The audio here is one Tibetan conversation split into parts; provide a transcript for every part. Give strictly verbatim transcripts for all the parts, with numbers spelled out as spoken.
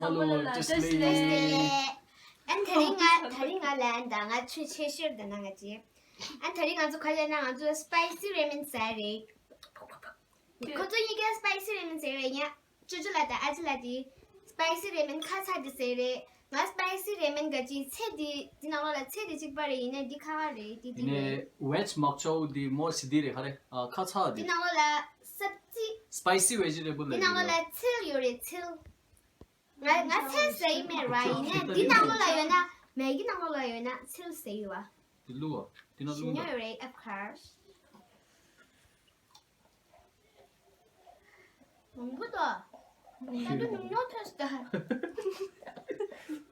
ཧེ་ལོ། བཀྲ་ཤིས་བཀྲ་ཤིས་བདེ་ལེགས། ལེགས། ཨ་ནི་དེ་རིང་ང་དེ་རིང་ང་ལ་ཨ་ནི་ད་ང་ཆུ་ཆེ་ཤོས་དེ་ན་ང་ཅི། ཨ་ནི་དེ་རིང་ང་ཚོ་ག་རེ་ན་ང་ཚོ་སི་པའི་སི་རེ་མན་ཟ་རེད། ཁོ་ཚོ་གཉིས་ཀས་སི་པའི་སི་རེ་མན་ཟེར་རེད་ཡ། ཅོ་ཅོ་ལགས་དང་ཨ་ཅེ་ལགས་དེ་སི་པའི་སི་རེ་མན་ཁ་ཚ་དེ་ཟེར་རེད། ང་སི་པའི་སི་རེ་མན་ག་ཅི་ཚེ་འདི་འདི་ནང་ལོགས་ལ་ཚེ་འདི་གཅིག་པ་རེད། ཡིན་ན་འདི་ཁ་ཁ་རེད། འདི་འདི་ཡིན་ནས་རེད། ཝེཇ་མོག་ཅོ་འདི་མོ་སི་འདི་རེད། ག་རེ་ཨ་ཁ་ཚ་འདི། འདི་ནང་ལོགས་ལ་སབ་ཙི། སི་པའི་སི་ཝེ་ཇི་ཊེ་བལ་འདི་ནང་ལོགས་ལ་ཚིལ་ཡོད་རེད་ཚིལ། ང་ང་ཚིལ་ཟ་ཡི་མེད་ར། ཡིན་ནའི་འདི་ནང་ལོགས་ལ་ཡོད་ན་མེ་གི་ནང་ལོགས་ལ་ཡོད་ན་ཚིལ་ཟ་ཡི་བ། འདི་བླུགས་པ། འདི་ན་ཞིམ་བླུགས་ཉོ་པ། ཡོད་རེད་ཨབ་ཁར། མང་པོ་དོ། ད་དུང་ཉུང་ཉུང་ཐོན་སོང་ད།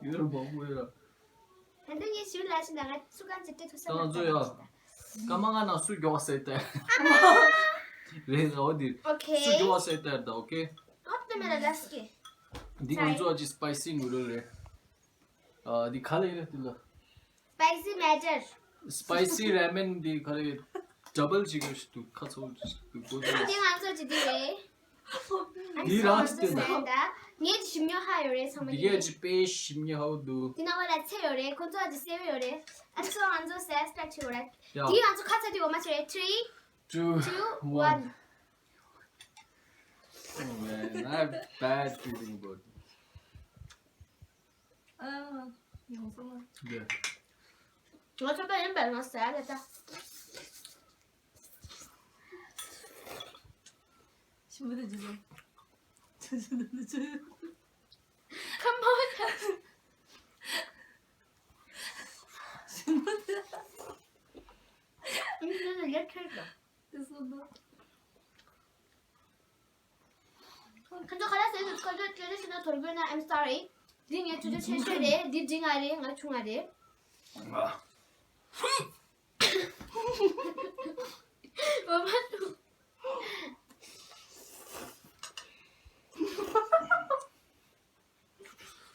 ཡོད་ར་མང་པོ་ཡོད་ར། ད་དུང་ངས་ཞུ་ལ་ཞུ་ན་ང་སུ་གང་ཅི་སྤྲད་ཐུབ་ས་ད་མ་ང་ཚོ་ཡ། རེད། སྐར་མ་ལྔ་ནང་སུ་མགྱོགས་ཟེར་ཏེ། རེད་ཟེར་བ་འདི། ཨོ་ཁེ། སུ་མགྱོགས་ཟེར་ཏེ་ད་ཨོ་ཁེ། ཨོབ་ཏེ་མེ་ལ་ལ་སི་ཀེ། འདི་ང་ཚོ་ཨ་ཅི་སི་པའི་སི་ནུ་རལ་རེད། ཨ་འདི་ག་ལ་ཡིན་རེད་འདི་ལ། སི་པའི་སི་མེ་ཇར། སི་པའི་སི་རེ་མན་འདི་ག་རེ། ཌ་བལ་ཅིག་རེད་འདུག་ཁ་ཚོ་འདུག་གོ་འདི་རེད། འདི་ང་ཚོ་ཅི་འདི་རེད། འདི་རང་ཅི་འདི་ལ། ངས་ཅི་ཞིམ་ཉོ་ཧ་ཡོད་རེད་ཚང་མ་འདི་གས་ཡིན། ཅི་དཔེ་ཞིམ་ཉོ་ཧ་འདུག་འདི་ནང་བ་ལ་ཚེ་ཡོད་རེད། ཁོ་ཚོ་ཨ་ཅི་སེ་བ་ཡོད་རེད། ཨ་ཚོ་ང་ཚོ་སེ་སི་ཊར་ཊི་བྱེད་དགོས་རེད། ཡ། འདི་ང་ཚོ་ཁ་ཚ་འདི་འོ་མ་བྱེད་རེད། ཐི་རི། Two, two, one, one. Oh man, I have bad feeling about this. ཨ། ཡོང་སོང་ང་། འདི། ང་ཚོ་པ་ཡིན་པས་ང་ཟ་ལ་ད། ཞིམ་པོ་དེ་ཇི་ལོ། ཁམ་པ་ད། ཞིམ་པོ་དེ། ཨ་ནི་ཁྱོད་ལ་ཡར་ཁྱེར་དང་། དེ་སོང་ན། ཁྱོད་ཚོ་ཁ་ལག་ཟས་སུ་ཁ་ལག་ཁྱོད་ཚོ་ཤི་ན་དོར་དགོས་ན། I'm sorry. འདི་ངའི་ཆུ་ཚོད་ཆེ་ཤོས་རེད། འདི་འབྲིང་ང་རེད། ང་ཆུང་ང་རེད། འོ་མ་ཏུ།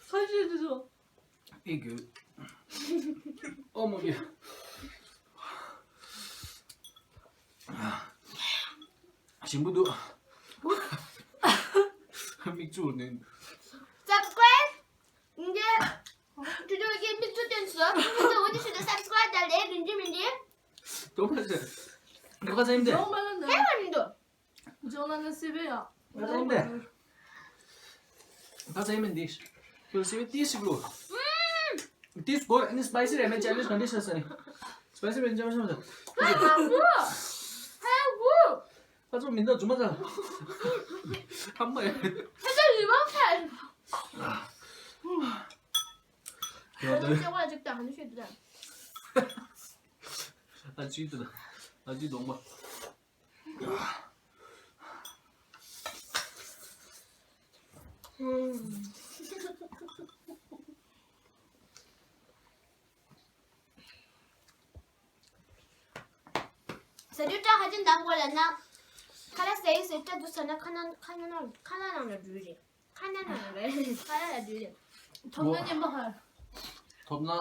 ཁ་ཤས་དེ་ཚོ། ཨི་གུ། ཨོ་མོ་གི། ཞིམ་པོ་འདུག་མིག་ཆུ་ནི། Subscribe. འདི། དུ་དུ་གི་མིག་ཆུ་བསྟན་སོ། འདི་འོ་དེ་ཞུ་ན་སབ་སི་ཀ་རའིབ་ད་ལས་རིན་གྱི་མིན་འདི། དོ་མ་ཟེར། ཁ་ཟེར་མི་འདི། ཧེ་མ་མི་འདུག་ཇོ་ལ་ནི་སི་བེ་ཡ། ང་ཚོ་འདི། ད་ཚེ་མིན་འདི། ཁྱོད་སི་བེ་ཏི་ཞིག་ལོ། ཏིས་གོ་ཨ་ནི་སི་པའི་སི་རེ་མན་ཅེ་ལེན་ཇི་ག་འདྲ་ཤར་ས་ནི། སི་པའི་སི་རེ་མན་ཅེ་ལེན་ཇི་ཤར་ས། ཧ་ཧ་ཧུ། ཧ་ཧུ། ཁ་ཚོ་མི་འདུག་ཇུ་མ་ཚ། ཧ་མ་ཡ། ཁ་ཚོ་རི་བ་ཁ། ཡོད་དོ། ཁ་ཚོ་ཅག་པ་ཅིག་དང་ནི་ཤོད་དུ་དང་། ཨ་ཅི་དུ་དང་། ཨ་ཅི་གདོང་པ། ཟ་དུས་སྐྲ་ཧ་ཅང་འདང་དགོས་ལབ་ན། ཁ་ལག་ཟ་ཡི་ཟེར་སྐྲ་འདུག་ཟ་ན་ཁ་ན་ཁ་ན་ནང་ཁ་ན་ནང་ལ་འགྲོ་གི་རེད། ཁ་ན་ནང་ལ་ཁ་ལ་ལ་འགྲོ་གི་རེད། ཐོབ་ན་སྙན་པ་ཧ། ཐོབ་ན།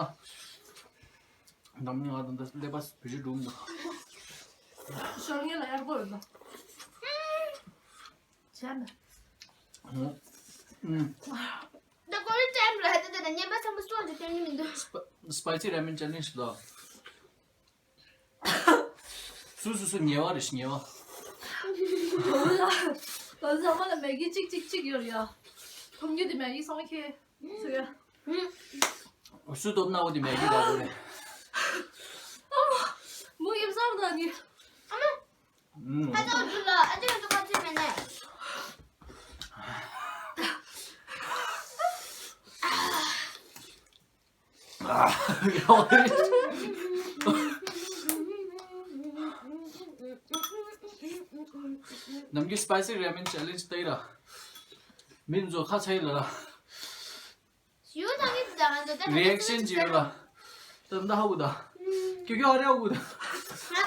འདམ་ནི་ང་དང་འདི་ཀླད་པ་བུ་ཆུ་འགྲོ་མི་འདུག་ཞོར་ངེས་ལ་ཡར་སྐོར་ཡོད་ན། བྱས་ན། ཨུམ། ད་ཀོ་རི་ཊའིམ་ར་ད་ད་ད་ཉན་པ་ཚང་མ་སོང་ཅི་སྟོན་གྱི་མི་འདུག་སི་པའི་སི་རེ་མན་ཅེ་ལེན་ཇི་ལ། སུ་སུ་སུ་ཉེ་བ་རེད་ཉེ་བ། ང་ཚང་མ་ལ་མེ་གི་གཅིག་གཅིག་གཅིག་ཡོད་ཡ། ཐོབ་ཉེ་དེ་མེ་གི་སོང་ཁེ་སུ་ཡ། སུ་ཐོབ་ན་འོ་དེ་མེ་གི་ར་རེད། མུ་ཡིབ་སམ་ད་ནི། ཨ་མ། ཨུམ། ཨ་ཅག་ཇུ་ལ་ཨ་ཅག་ཇུ་ཁ་ཅི་མེད་ནས། ནམ་རྒྱུན་སི་པའི་སི་རེ་མན་ཅེ་ལེན་ཇི་ལྟ་ཡི་ར། མི་ཚོ་ཁ་ཚ་ཡི་ལ་ར། ཞུ་ཐང་གི་ད་ང་ཚོ་ད་རི་ཨེག་ཤན་ཅི་ཡོད་ལ། ད་ད་ཧ་གོ་ད། ཀྱུ་ཀྱུ་ཨ་རེ་ཧ་གོ་ད། ང་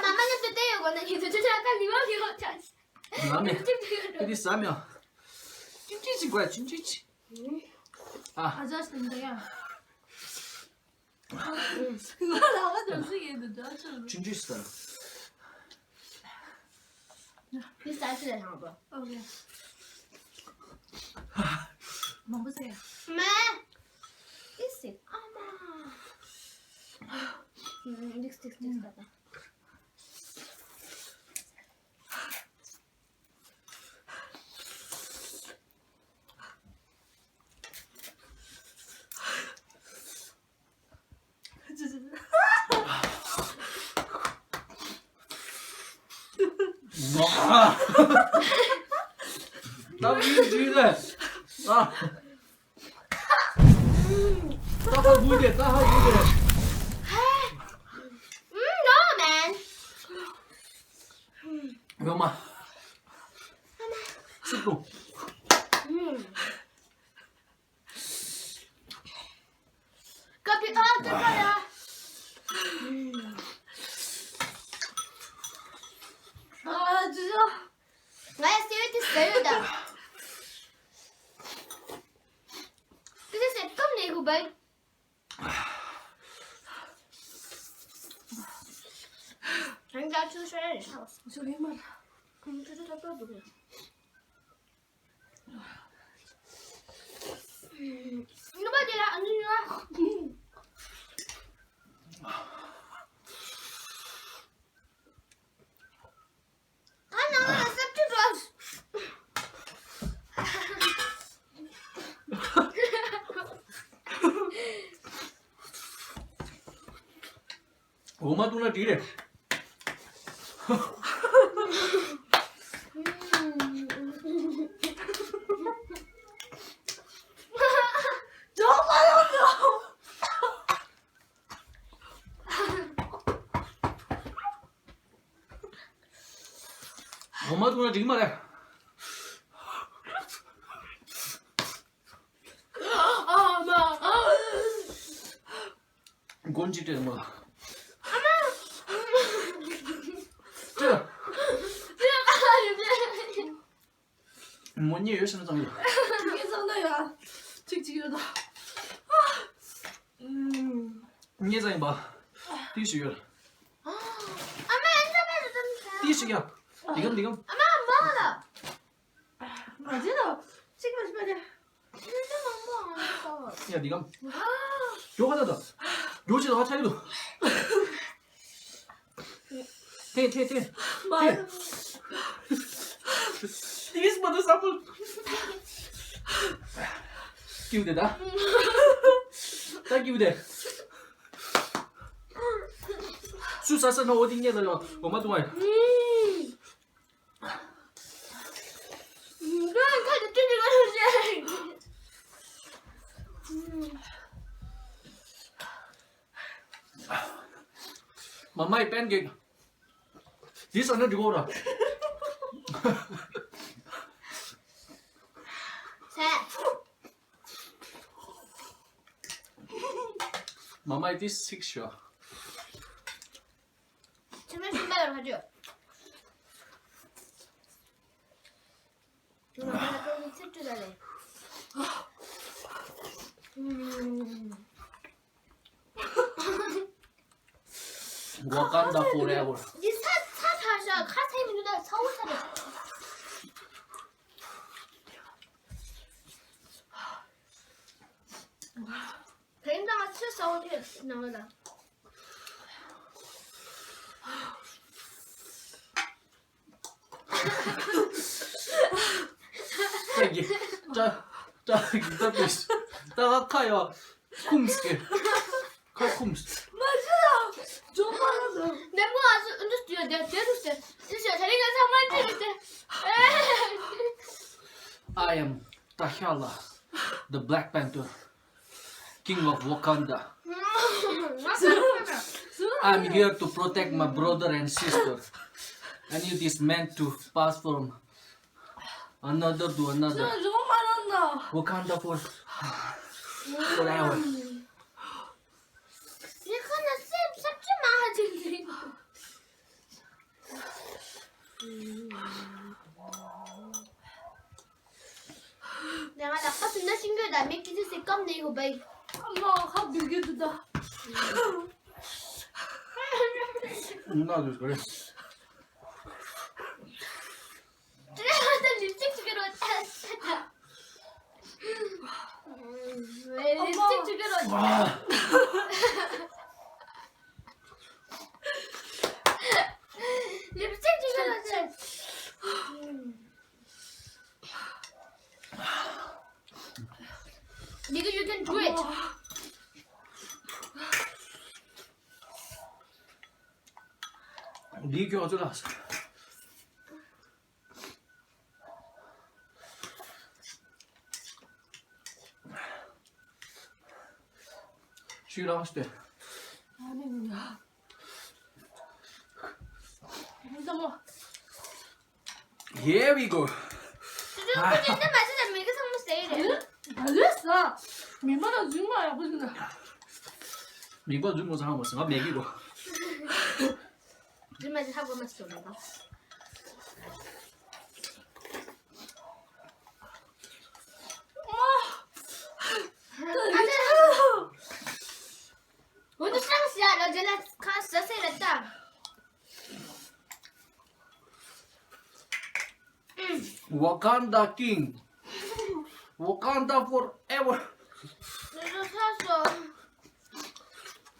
མ་མ་ནི་དེ་དེ་ཡོད་གོ་ན་ཁྱེད་ཚོ་ཆ་ཆ་ད་ལི་བ་ལི་བ་ཆ། ང་མེ། ཁྱེད་དེ་ཟ་མེ། ཅུན་ཅི་ཅི་གོ་ཅུན་ཅི་ཅི། ཨ། ཨ་ཅག་སྟེང་དེ་ཡ། ང་ལ་བ་དོན་སུ་ཡེ་འདུག་ཅུན་ཅི་ཟ། ཁྱེད་ཟ་ཅི་ལ་ཧང་པ། ཨོ་ཁེ། མང་པོ་ཟེར་ཡ། མ། ཨི་སི། ཨ་མ། ལིག་སི་ཊིག་སི་ཊིག་སི་ཊིག་ད། ད་མི་འཇིགས་རེད། ཨ། ད་ཧ་གོ་དེ། ད་ཧ་གོ་དེ། Mm, no, man. ཡོད་མ། སུ་ཏུ། Mm. Copy all the fire. ཨ་ཙི། ང་ཡ་སེ་བི་ཏི་ཟེར་ཡོད་ད། ཏི་ཏི་སེ་ཀམ་ནེ་གུ་བའི། ང་ཚོ་ཤོར་རེད་ཤག་ཚོ་ཡིན་མ་རེད། ང་ཚོ་ཐབས་ཐབས་འདུག་རེད། ནུ་མ་དེ་ལ་ཨ་ནུ་ཡོད། ད་ནང་ལ་སྲབ་ཅིག་འགྲོ། འོ་མ་བཏུང་ན་འགྲིག་རེད། འགྲོ་མ་ཡོང་ནོ། འོ་མ་བཏུང་ན་འགྲིག་མ་རེད། ཨ་མ། མགོ་འཇིགས་བྲལ་མོ་ལ། ཨ་མ། ཅི། ཅི་ཨ་མ། མོ་གཉིས་ཡོད་ཤེས་ན་ཙམ་ཡོད། ངས་ཙམ་ན་ཡ། གཅིག་གཅིག་ཡོད་ད། ངས་ཙམ་ཡིན་པ། ཏིག་ཞིག་ཡོད། ཨ་མ་ཨ་འདྲ་མ་རེད་ཙམ་ཤ། ཏིག་ཞིག་ཡ། འདི་གམ་འདི་གམ། ཨ་མ་མ་ལ། མ་བྱེད་དོ། གཅིག་མ་བྱེད་པ་རེད། ཡ་འདི་གམ། མགྱོགས་ཁ་ད་ད། མགྱོགས་ཆེ་ད་ཧ་ཆ་ཡི་དོ། ཐེ་ཐེ་ཐེ། མ། ཏིས་མ་དུ་ས་མུ། ཀིའུ་དེ་ད། ད་ཀིའུ་དེ། སུ་ས་ས་ན་འོ་དེ་ཉེ་ལ་ཡོང་འོ་མ་དུ་མ་ཡ། མ་མའི་པན་ཀེག་འདི་ཟ་ན་འགྲིག་གོ་ར། མ་མའི་ཏིས་སིག་ཤོ། ཚེར་མ་ཤུན་པ་ཡོད་ཁ་ཅིག་ང་ཚོ་ཚེར་ཅུ་ལ་ལས། Wakanda forever. འདི་ཚ་ཚ་ཚ་ཤ་ཁ་ཚ་མི་འདུག་ད་ཚ་བོ་ཚ་རེད། དེ་ཡིན་ད་ང་ཚོས་ས་འོག་ཐེབས་ནང་ལ། ཏྲ་གི་ཏྲ་ཏྲ་གི་ཏྲ་པིས་ཏ་ཁ་ཡོ་ཁུམས་ཀི་ཁ་ཁུམས། མ་ཤི་ལ་ཇོ་མ་ལ་ཟ། ནེ་མོ་ཨ་ཟུ་འདུ་སྟུ་ཡོད་དེ་དེ་རུ་སྟེ་དེ་ཤ་ད་རིང་ང་ཚང་མ་འདི་རུ་སྟེ། I am T'Challa, the Black Panther, King of Wakanda. I'm here to protect my brother and sister. And it is meant to pass from another to another. Wakanda for forever. ང་ལག་པ་སུ་ན་ཤིང་གོས་དང་མིག་གི་ཚེ་སི་ཀམ་ནས་ཡོད་པའི། ཨ་མ་ཁ་བིར་གི་འདུག་ད། ན་དུས་ག་རེ། ད་ལིབ་སྟིག་ཅིག་གི་རོ་ད། ལིབ་སི་ཊིག་ཅིག་ལ་ཆེ། Nigga, you can do it. འདིའི་ཁྱོད་ཚོ་ལ། ཤུགས་རང་སྟེ། Here we go. ཁྱོད་ཚོ་ཁྱོད་ཚོ་མ་བྱེད་ན་མི་གི་ཚང་མ་ཟེར་རེད། ད་ལོས་ཟ། མི་མ་ལ་རྫུན་མ་ཡག་པོ་ཟིན་ན། མི་པ་རྫུན་མ་ཚང་མ་ཟ་ང་མེད་ཀི་གོ། རྫུན་མ་ཚང་མ་ཟ་ང་། འོ་ན་སང་ཞག་ལ་རྒྱ་ལ་ཁ་ཟ་ཟེར་རེད་ད། Wakanda King. Wakanda forever.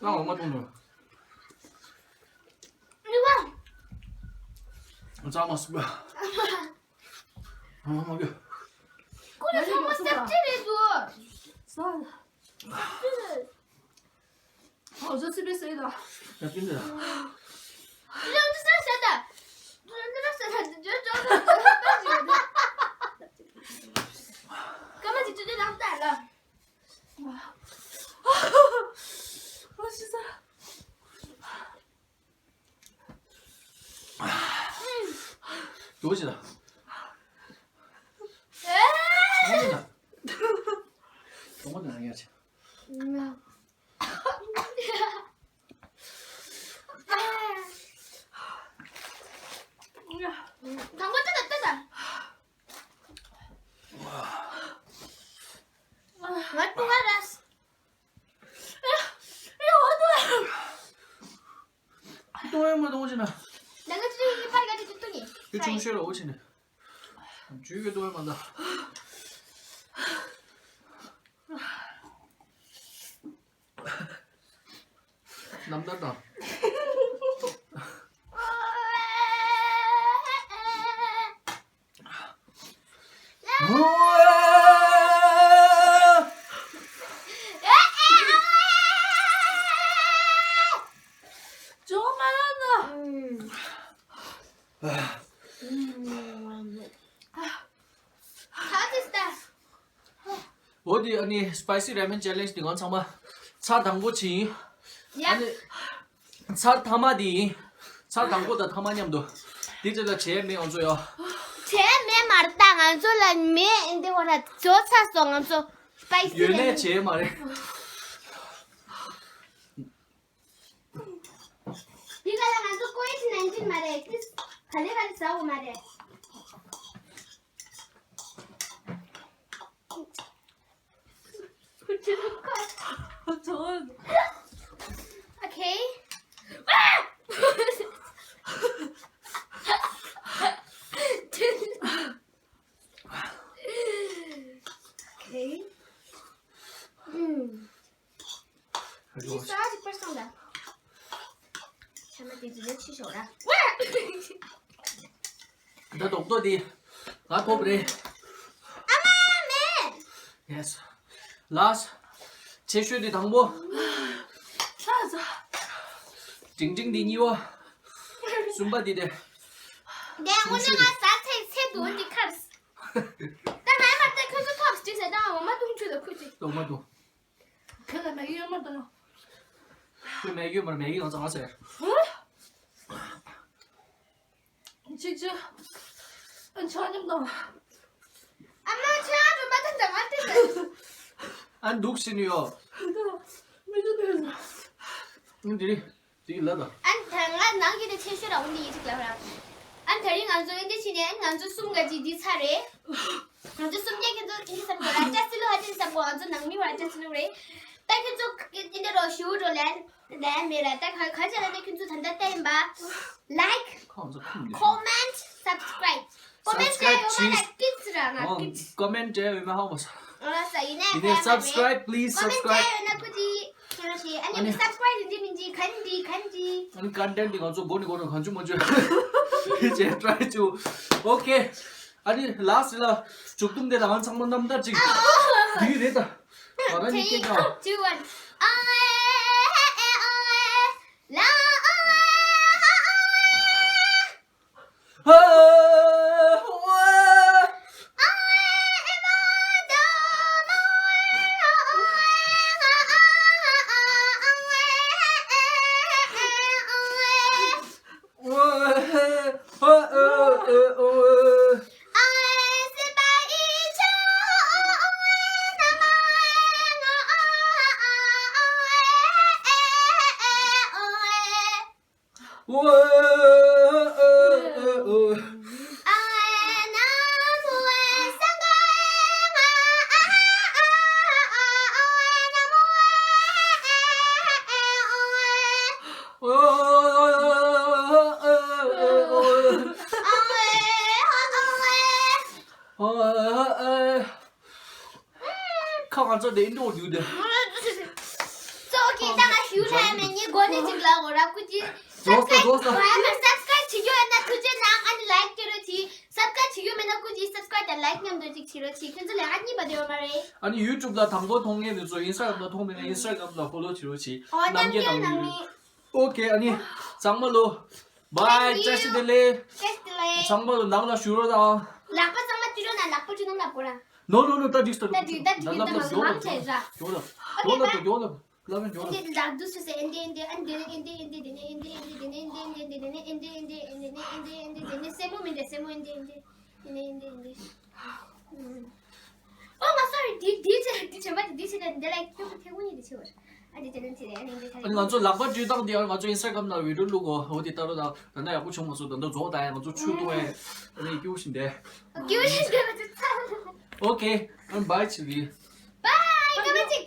ང་འོ་མ་འཐུང་ནོ། ནི་བ། ཙག་མ་སུ་བ། ཨ་མ་གི། ཁོ་ལ་ཚང་མ་སེབ་ཅི་རེད་འདུག་ས། ཨོ་ཟོ་སི་པེ་སེ་ད། ཡ་ཀིན་ད། རང་ཚོ་ས་ས་ད། རང་ཚོ་ས་ས་ད་ཇོ་ཇོ་ཇོ་ཇོ་ཇོ་ཇོ། ཀ་མ་ཅི་ཇོ་ཇོ་རང་ད་ལ། ཨོ་ཤི་ས། ཡོད་ཅི་ད། ཨེ། ཡོད་ཅི་ད། གྲོགས་མོ་དང་ཡར་ཆེ། དང་པོ་ཏི་ད་ཏི་ད། ང་ཏུ་བ་ར། ཨེ། ཨེ། འོ་ཏུ་བ། ཏུང་ཡང་མ་ཏུང་ཕྱིན་ན། ད་ང་ཅི་ཡིན་པར་ག་ཅི་ཏུ་ཏུ་ནི། ཁྱོད་ཆུང་ཤོས་ལ་འོ་ཕྱིན་ན། ཇུས་ཀྱི་ཏུང་ཡང་མ་ད། རྣམ་ཐར་དང་། ཇོ་མ་ལ་ན། ཁ་ཏི་སྟ། འོ་དེ་ཨ་ནི་spicy ramen challenge དེ་ང་ཚང་མ་ཚར་དང་པོ་ཅིག་ཡིན། ཡ། ཨ་ནི་ཚར་ཐ་མ་དེ་ཡིན། ཚར་དང་པོ་དང་ཐ་མ་མཉམ་དུ། དེ་ཚོ་ལ་བྱས་མེད་ང་ཚོ་ཡོ། བྱས་མེད་མ་རེད་ད། ང་ཚོ་ལ་མེད་འདི་བ་ར་ཇོ་ཚ་སོང་ང་ཚོ་spicy ramen ཡོད་ནས་བྱས་མ་རེད། འདི་ག་ལ་ང་ཚོ་COVID nineteen མ་རེད། ཏིས་ག་ལེ་ག་ལེ་ཟ་འོ་མ་རེད། Okay. Okay. ཨུམ། ཁྱི་ས་ཅིག་པར་སོང་ད། ཚང་མ་དེ་ཚོ་ལས་ཕྱི་ཞོག་ར། ད་རྡོག་རྡོག་དེ་ང་ཐོབ་རེད། ཨ་མ་མེད། Yes. Last. ཆེ་ཤོས་དེ་དང་པོ། ཚ་ཚ། འབྲིང་འབྲིང་དེ་གཉིས་པ། གསུམ་པ་དེ་དེ། དེ་དངོས་གནས་ང་ཟ་ཚེ་ཚེ་འདུག་འདི་ཁར། ད་ང་ཡ་མར་ད་ཁོ་ཚོ་ཐོབ་སྟེ་ཟེར་ད་འོ་མ་འཐུང་ཆུ་ལ་ཁུ་ཅིག་རྡོག་མ་འཐུང་། ཁྱོད་ལ་མེ་གི་ཡོད་མ་འདུག་ཁྱོད་མེ་གི་ཡོད་མ་རེད། མེ་གི་ཡོང་ཙང་ཟེར། ཅིག་ཅིག་ཨ་ཆ་མཉམ་དང་། ཨ་མ་ཆ་རུ་མ་ཐན་དང་ཨ་ཏི་ཟེར། ཨ་འདུག་ཟིན་ཡོད། མི་འདུག་དེ། འདི་རེད། དེ་ལ་དང་། ཨན་ད་ང་ནང་གི་དེ་ཆེ་ཤོས་ར་འོན་ཏེ་ཡིན་ཅིག་ལབ་ར། ཨན་ད་རིང་ང་ཚོ་ཨིན་ཏེ་ཕྱིན་ནས་ཨན་ང་ཚོ་གསུམ་ག་ཅིག་འདི་ཚར་རེད། ང་ཚོ་གསུམ་གྱིས་ཁྱེད་ཚོ་ཨིན་ཏེ་བསམ་གོ་ར་ཅ་སི་ལུ་ཧ་ཅིན་བསམ་གོ། ང་ཚོ་ནང་མི་བ་ཅ་སི་ལུ་རེད། ད་ཁྱེད་ཚོ་ཨིན་ཏེ་རོ་ཞུ་རོ་ལན་ལན་མེད་ར། ད་ག་ག་ཅི་ལ་ནི་ཁྱེད་ཚོ་ད་ལྟ་ལྟ་ཡིན་པ། Like, ཁོང་ཚོ་ཁུམ་དེ། Comment, subscribe. Comment subscribe བྱས་ཡོད་མ་ན་ཀིཌ་ར་ན་ཀིཌ། Comment བྱས་ཡོད་མ་ཧ་མ་ས། ཨོ་ས་ཡིན་ནས་ཡིན་ནས་subscribe please subscribe། Comment བྱས་ཡོད་ན་ཁུ་ཅི་ཁྱེད་རང་ཞིག་ཨ་ནི་subscribe ཡིན་གྱི་མིན་གྱི་གན་གྱི་གན་གྱི། ཨ་ནི་content འདི་ང་ཚོ་མགོ་ནས་མགོ་ནས་གང་བྱུང་མ་བྱུང་ཁྱེད་ཅེས་try བྱུང་། Okay ཨ་ནི་last ལ་མཇུག་སྡོམ་དེ་ལ་ང་ཚང་མ་རྣམ་ཐར་ཅིག་འདི་རེད་ད། ང་རང་ནི་སྐད་ཆ། Three, two, one. ཁ་ང་ཚོ་དེ་འགྲོ་རྒྱུ་དེ། ཙོག་གི་ད་ང་ཞུ་ལ་མེད་ཉི་གོ་ནི་ཅིག་ལ་གོ་ར་ཀུ་ཅི། Subscribe བྱེད་རྒྱུ་ཡོད་ན་ཐུགས་རྗེ་གནང་ཨ་ནི་like བྱེད་རོགས་གྱིས། Subscribe བྱེད་རྒྱུ་མེད་ན་ཀུ་ཅི་subscribe དང་like མཉམ་དུ་ཅིག་བྱེད་རོགས་གྱིས། ཁྱོད་ཚོ་ལས་ཀ་གཉིས་པ་དེ་ཡོད་མ་རེད། ཨ་ནི་YouTube ལ་དང་པོ་མཐོང་མཁན་དེ་ཚོ་Instagram ལ་མཐོང་མེད་ན་Instagram ལ་follow བྱེད་རོགས་གྱིས། ཨོ་རྣམ་རྒྱལ་ནང་མི། Okay ཨ་ནི་ཚང་མ་ལོ། Bye བཀྲ་ཤིས་བདེ་ལེགས། བཀྲ་ཤིས་བདེ་ལེགས། ཚང་མ་ལོ་ནང་ལ་བཞུགས་རོགས་དང་། ལག་པ་ཚང་མ་བཀྲུས་རོགས་ན་ལག་པ་བཀྲུས་ན་ལབ་དགོས་ར། No no no ད་འགྲིག་སོང་། ད་འགྲིག་ད་འགྲིག་ད་ལབ་ད་ལབ་མང་ཆེ་ར། མགྱོགས་ལབ། མགྱོགས་ལབ་ད་མགྱོགས་ལབ། ལབ་ན་མགྱོགས་ལབ། འདི་ལག་འདུ་སུ་སེ་ཨེ་འདི་ཨེ་འདི་ཨ་འདི་ཨེ་འདི་ཨེ་འདི་འདི་ནི་ཨེ་འདི་ཨེ་འདི་འདི་ནི་ཨེ་འདི་ཨེ་འདི་འདི་ནི་ཨེ་འདི་ཨེ་འདི་འདི་ནི་ཨེ་འདི་ཨེ་འདི་འདི་ནི་སེ་མོ་མི་འདི་སེ་མོ་ཨེ་འདི་ཨེ་འདི་འདི་ནི་ཨེ་འདི་ཨེ་འདི། ཨོ་ང་sorry འདི་འདི་ཆེ་འདི་ཆེ་མ་འདི་ཆེ་འདི་ལ་ཁྱོད་ཐེ་གུ་ནི་འདི་ཆེ་བ། ཨ་འདི་ཆེ་ནི་ཆེ་རེད་ཨ་ནི་འདི་ཆེ་རེད། ང་ཚོ་ལག་པ་འཇུས་སྟངས་འདི་ང་ཚོ་Instagram ནང་video བླུག་གོ་འོ་འདི་ལྟ་རོགས་དང་ད་ལྟ་ཡག་པོ་བྱུང་མ་སོང་ད་ལྟ་རྫོགས་ད་ཡ་ང་ཚོ་ཆུ་བཏུང་ཨེ་ཨ་ནི་སྐྱུག་བཞིན་དེ། སྐྱུག་བཞིན་དེ་ང་ཚོ་ཚ། Okay ཨ་bye བྱེད་གི། Bye སྐར་མ་གཅིག